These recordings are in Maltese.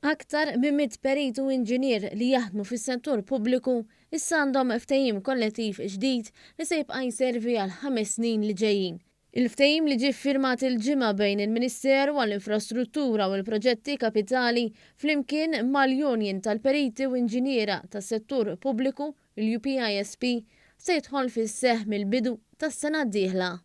Aktar minn 100 perit u inġinier li jaħdmu fis-settur pubbliku issa għandhom ftehim kollettiv ġdid li se jibqa' jservi għall-ħames snin li ġejjin. Il-ftehim li ġie ffirmat il-Ġimgħa bejn il-Ministeru għall-Infrastruttura u l-Proġetti Kapitali flimkien mal-Union tal-Periti u Inġiniera tas-Settur Pubbliku, l-UPISP, se jidħol fis-seħħ mill-bidu tas-sena d-dieħla.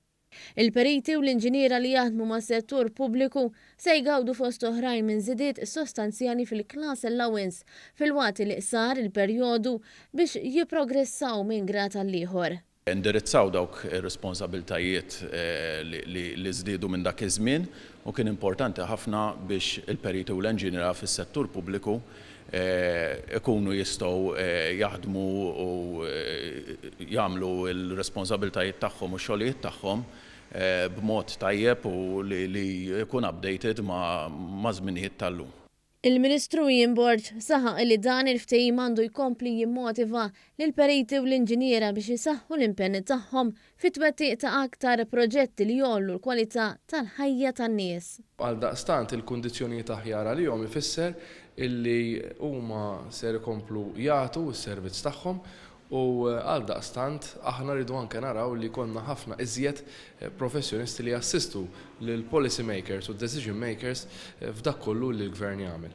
Il-periti u l-inġiniera li jaħdmu mas-settur pubbliku se jgawdu fost oħrajn minn żidiet sostanzjali fil-class allowance filwaqt li qsar il-perjodu biex jipprogressaw minn grad għall-ieħor. Indirizzaw dawk ir-responsabiltajiet li żdiedu minn dak iż-żmien u kien importanti ħafna biex il-periti u l-enġiniera fis-settur pubbliku ikunu jistgħu jaħdmu u jagħmlu l-responsabbiltajiet tagħhom u x-xogħlijiet tagħhom b'mod tajjeb u li jkun updated maż-żminijiet tal-lum. Il-Ministru Ian Borg saħaq li dan il-ftehim għandu jkompli jimmotiva lill-periti u l-inġiniera biex isaħħu l-impenn tagħhom fit-twettiq ta' aktar proġetti li jgħollu l-kwalità tal-ħajja tan-nies. Għaldaqstant il-kundizzjonijiet aħjar għalihom ifisser illi huma ser ikomplu jagħtu s-servizz tagħhom u għaldaqstant aħna rridu anke naraw li jkollna ħafna iżjed professjonisti li jassistu lill-policy makers u decision makers f'dak kollu li l-Gvern jagħmel.